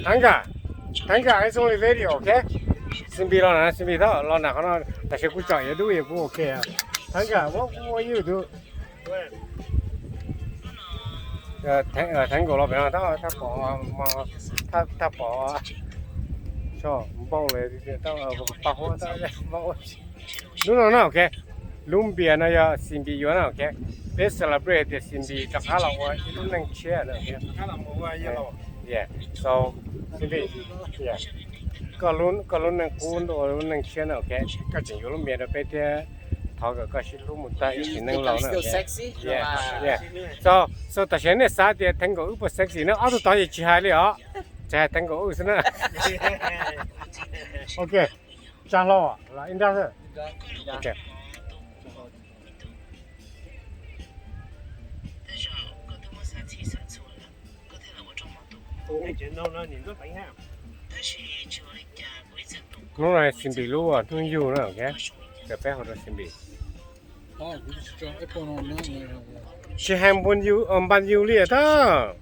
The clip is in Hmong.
Thanga, Thanga, it's only video, okay? Simbi los na, Simbi tau los na qhov no, tam sim kuv tsom yuav dub yog kuv okay. Thanga, what, what you do? Thanga los pem no, thaj pom, thaj pom, npauj le, pa huab, npauj. Lub no na, okay. Lub npias no yog Simbi yuav na, okay. Peb celebrate tias Simbi rov qab los ua ib lub neej tshiab na, okay. So, Simbi, koj lub neej qub ua lub neej tshiab na, okay. Koj tseem yuav lub npias rau peb thiab, thov kom koj sib hlub mus tag ib sim neej laus na, okay. So, so tam sim nej xav tias Thanga wb puas sexy na, ob tug tod yeej tsis hais li os, tsis hais Thanga wb xwb na. Okay, tsa hlo los ib nrab xwb. Hnub no Simbi lub hnub yug na, okay. Peb hu rau Simbi. Tsis hais npaj yug li tag.